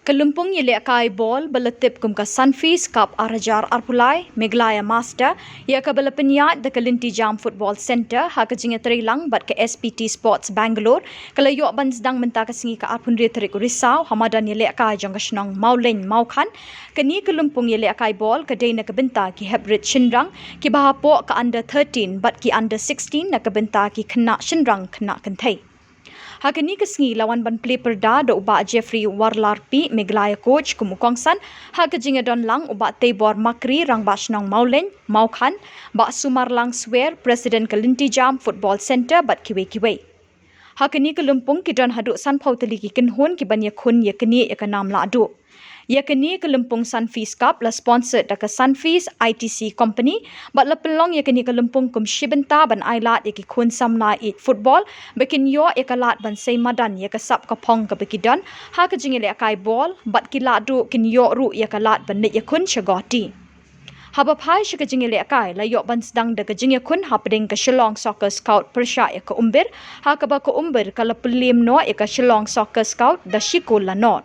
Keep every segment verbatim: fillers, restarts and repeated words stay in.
Ka lympung ïalehkai bol ba la tip kum ka Sunfeast Cup ar hajar arphew lai, Meghalaya Master, ïa kaba la pynïaid da ka Lynti Jam Football Centre ha ka jingïatreilang bad ka S P T Sports Bangalore, ka la ïoh ban sdang mynta ka sngi ka arphew hynriew tarik u Risaw ha madan ïalehkai jong ka shnong Mawlein Mawkhan. Kane ka lympung ïalehkai bol ka dei na ka bynta ki heprit shynrang kiba hapoh ka under thirteen bad ki under sixteen na ka bynta ki khynnah shynrang khynnah kynthei. Ha kane ka sngi la wan ban plie pyrda da u Bah Jeffrey Warlarpi, Meghalaya coach, kum u kongsan, ha ka jingïadon lang u Bah Teibor Makri, Rangbah Shnong Mawlein Mawkhan, Bah Sumarlang Swer, President ka Lynti Jam Football Centre bad kiwei kiwei. Ha kane ka lympung ki don haduh sanphew tylli ki kynhun ki ban ïakhun ïa kane ïa ka nam lahduh. Ïa kane ka lympung Sunfeast Cup la sponsored da ka Sunfeast I T C Company bad la pynlong ïa kane ka lympung kum shi bynta ban ailad ïa ki khun samla ïeit football ba kin ïoh ïa ka lad ban sei madan ïa ka sap ka phong kaba ki don ha ka jingïalehkai bol bad ki lahduh kin ïoh ruh ïa ka lad ban leit ïakhun sha Guwahati. Haba phai sha ka jingïalehkai la ïoh ban sdang da ka jingïakhun hapdeng ka Shillong Soccer Scout pyrshah ïa ka Umbir, ha kaba ka Umbir ka la pynliem noh ïa ka Shillong Soccer Scout da shi kol la nod.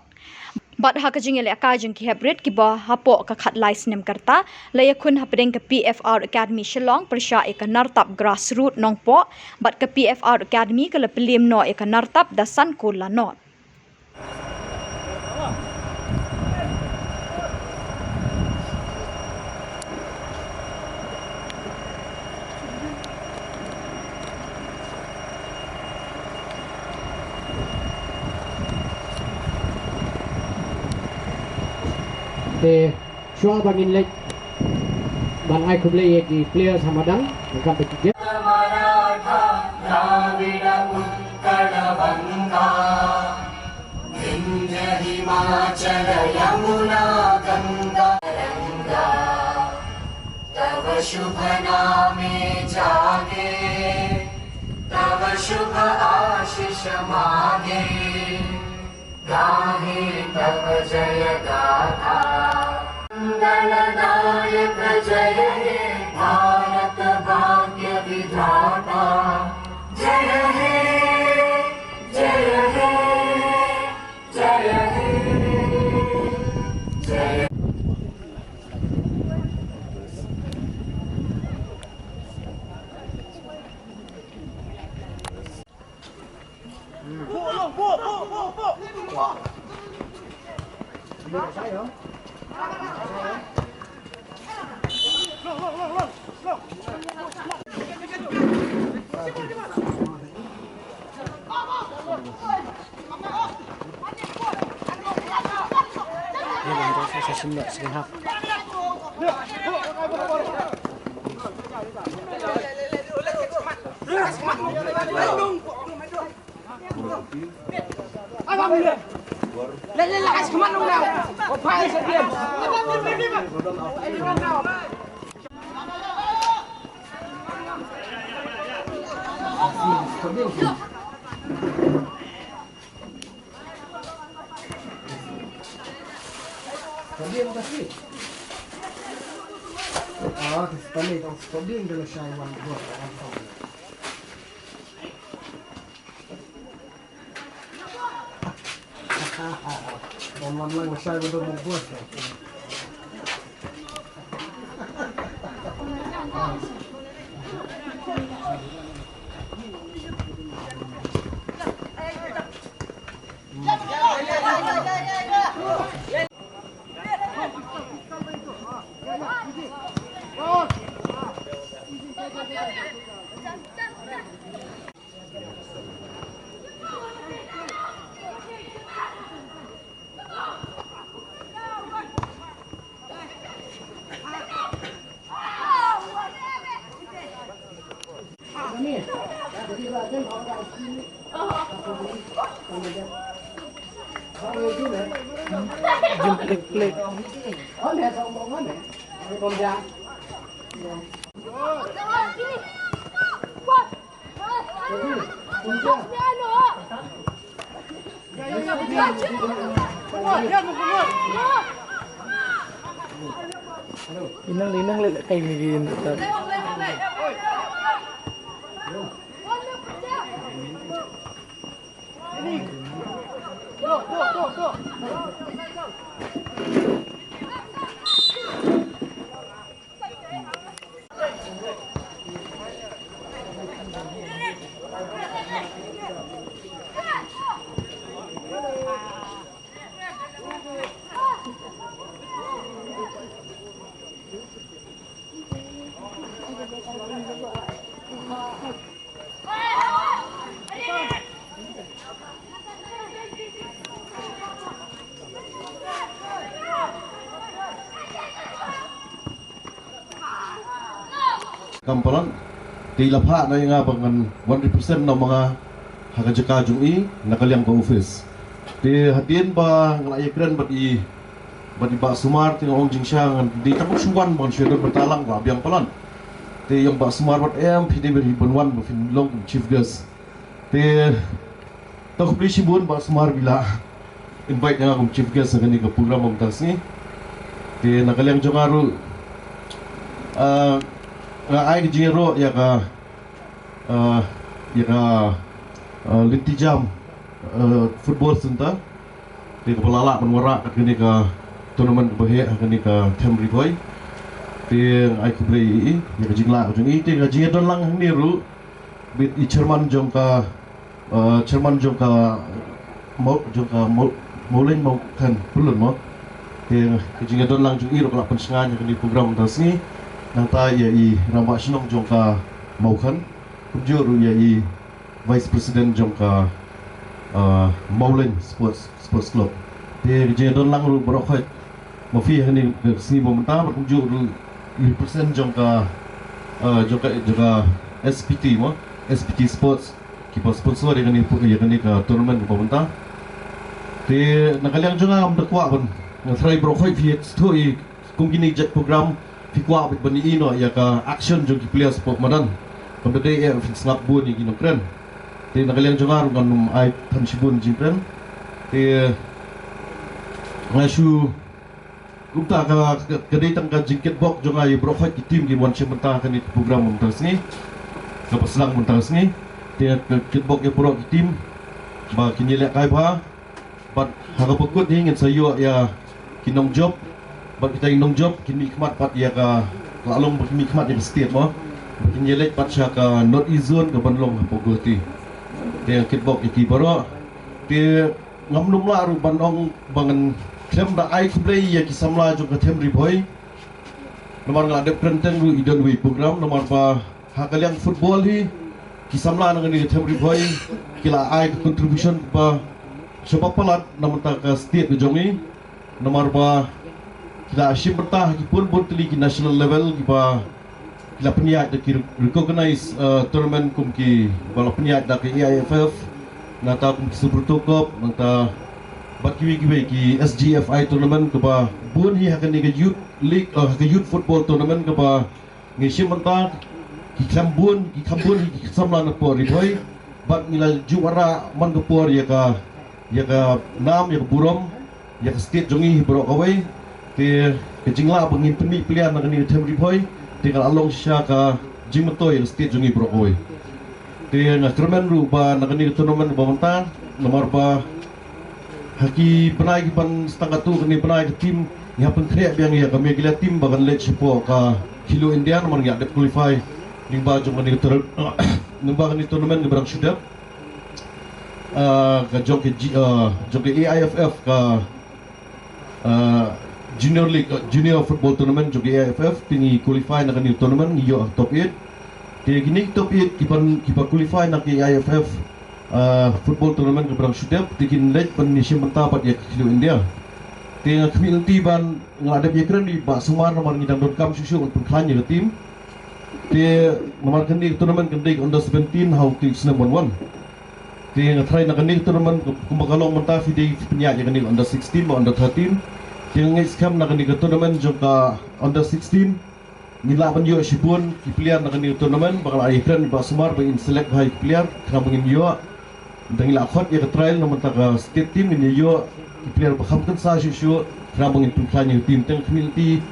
Bad ha ka jingïalehkai jong ki heprit kiba hapoh ka khatlai snem ka rta, la ïakhun hapdeng ka P F R Academy Shillong pyrshah ïa ka Nartap Grassroot Nongpoh, bad ka P F R Academy ka la pynliem noh ïa ka Nartap da san kol la nod. Te shuwa ba ngin leit ban ai khublei ïa ki players ha madan, nangta ba ki guest. विंध्य हिमाचल यमुना गंगा गंगा, तव शुभ नामे जागे, तव शुभ आशीष मागे, गाहे तव जय गाथा। गणनायक जय हे भारत भाग्य विधाता, जय हे, जय हे। जय हे, जय। Inang, inang le kai ni gin. Kam palat, te i la phah noh ïa nga ba ngan wan represent noh ma nga ha ka jaka jong i na ka liang ka office. Te hadien ba nga la ïakren bad i, bad i Bah Sumar, te nga ong jingshisha ngan dei tang shu wan ban shu ïadon bynta lang, la biang palat. Te i ong Bah Sumar, wat em, phi dei ban wan ba phin long kum chief guest. Te to khublei shibun Bah Sumar ba i la invite ïa nga kum chief guest ha kane ka program mynta ka sngi. Te na ka liang jong nga ruh, ah, nga ai ka jingïaroh ïa ka, ah, ïa ka, ah, Lynti Jam, ah, Football Centre. Te kaba la lah ban wanrah kat kane ka tournament kaba heh ha kane ka Them Ri Bhoi. Te nga ai khublei ïa i ïa ka jinglah ka jong i. Te ka jingïadon lang hangne ruh bad i chairman jong ka, eh, chairman jong ka Maw-, jong ka Maw-, Mawlein Mawkhan Pyllun mo. Te ka jingïadon lang jong i ruh ka la pynshngaiñ ïa kane ka program mynta ka sngi. Nangta ïa i Rangbah Shnong jong ka Mawkhan, kumjuh ruh ïa i Vice President jong ka, ah, Mawlein Sports, Sports Club. Te ka jingdon lang ruh baroh khoit ma phi ha kane ka sngi ba mynta, bad kumjuh ruh i represent jong ka, ah, jong ka, jong ka S P T mo, S P T Sports, kiba sponsor ïa kane, ïa kane ka tournament ba mynta. Te na ka liang jong nga ngam da kwah ban, nga tharai baroh khoit phi sngewthuh ïa kum kine ki jait program, phi kwah beit ban ïohi noh ïa ka action jong ki players hapoh madan. Kam da dei eh phin sngap bun ïa ki nongkren. Te na ka liang jong nga ruh ngan ym ai than shibun jingkren. Te nga shu, kumta ka, ka, ka dei tang ka jingkitbok jong nga ïa baroh khoit ki team kiba wan shim bynta ha kane ka program mynta ka sngi, kaba sdang mynta ka sngi. Te ka kitbok ïa baroh ki team ba kin ïalehkai bha. Bad ha kaba kut hi ngin sa ïoh ïa ki nongjop, bad kita ki nongjop kin mihkhmat pat ïa ka, la long ba kin mihkhmat ïa ka state mo, ba kin ïaleit pat sha ka North East Zone kaban long hapoh Guwahati. Te kitbok ïa ki baroh. Te ngam lum lah ruh ban ong ba ngan khlem da ai khublei ïa ki samla jong ka Them Ri Bhoi. Namar nga la dep kren teng ruh i don wei program, namar ba ha ka liang football hi ki samla na kane ka Them Ri Bhoi ki la ai ka contribution ba shaba palat na bynta ka state ka jong i. Namar ba ki la shim bynta ha ki bun bun tylli ki national level kiba ki la pynïaid da ki recognize, uh, tournament kum kiba la pynïaid da ka A I F F, nangta kum ki Subroto Cup, nangta bad kiwei kiwei ki S G F I tournament kaba bun hi ha kane ka youth league, uh, ha ka youth football tournament kaba ngi shim bynta, ki kham bun, ki kham bun hi ki samla na poh Ri Bhoi, bad ngi la ju wanrah man ka por ïa ka, ïa ka nam, ïa ka burom ïa ka state jong ngi hi baroh kawei. Te ka jinglah ba ngin pynmih player na kane ka Them Ri Bhoi, te ka la long shisha ka jingmyntoi ïa ka state jong ngi baroh kawei. Te nga kyrmen ruh ba na kane ka tournament ba mynta, namar ba ha ki bnai kiban sdang katto katne bnai ka team ngi hap pynkhreh biang ïa ka Meghalaya team ba kan leit shapoh ka Khelo India, namar ngi la dep qualify lyngba jong kane ka tour-, lyngba kane ka tournament kaba dang shu dep. Ah, ka jong ka G-, ah, jong ka A I F F ka, ah, Junior League, ah, Junior Football Tournament jong ka A I F F, te ngi qualify na kane ka tournament, ngi ïoh ha top eight. Te kine ki top eight kiban, kiba qualify na ka A I F F, ah, football tournament kaba dang shu dep, te kin leit ban ïashim bynta bad ïa ka Khelo India. Te nga khmih lynti ban, nga la dep ïakren i Bah Sumar namar ngi dang donkam shuh shuh ban pynkhlaiñ ïa ka team. Te namar kane ka tournament kan dei ka under seventeen ha u kti u snem wan wan. Te nga tharai na kane ka tournament kumba ka long mynta phi dei phi pynïaid ïa kane ka under sixteen bad under thirteen. Te nga ngeit skhem na kane ka tournament jong ka under sixteen ngin lah ban ïoh shibun ki player na kane ka tournament, ba nga la ïakren i Bah Sumar ba ngin select bha ïa ki player, khnang ba ngin ïoh, da ngi la khot ïa ka trial na bynta ka state team, ngin ïoh ki player ba kham kynsa shuh shuh, khnang ba ngin pynkhlaiñ ïa ka team. Te nga khmih lynti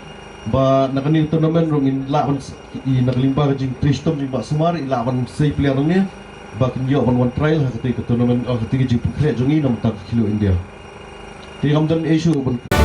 ba na kane ka tournament ruh ngin lah ban s-, i na ka lyngba ka jingtrei shitom jong i Bah Sumar, i lah ban sei player ngi ba kin ïoh ban wan trial ha katei ka tournament, ha katei ka jingpynkhreh jong ngi na bynta ka Khelo India. Te kam don issue ban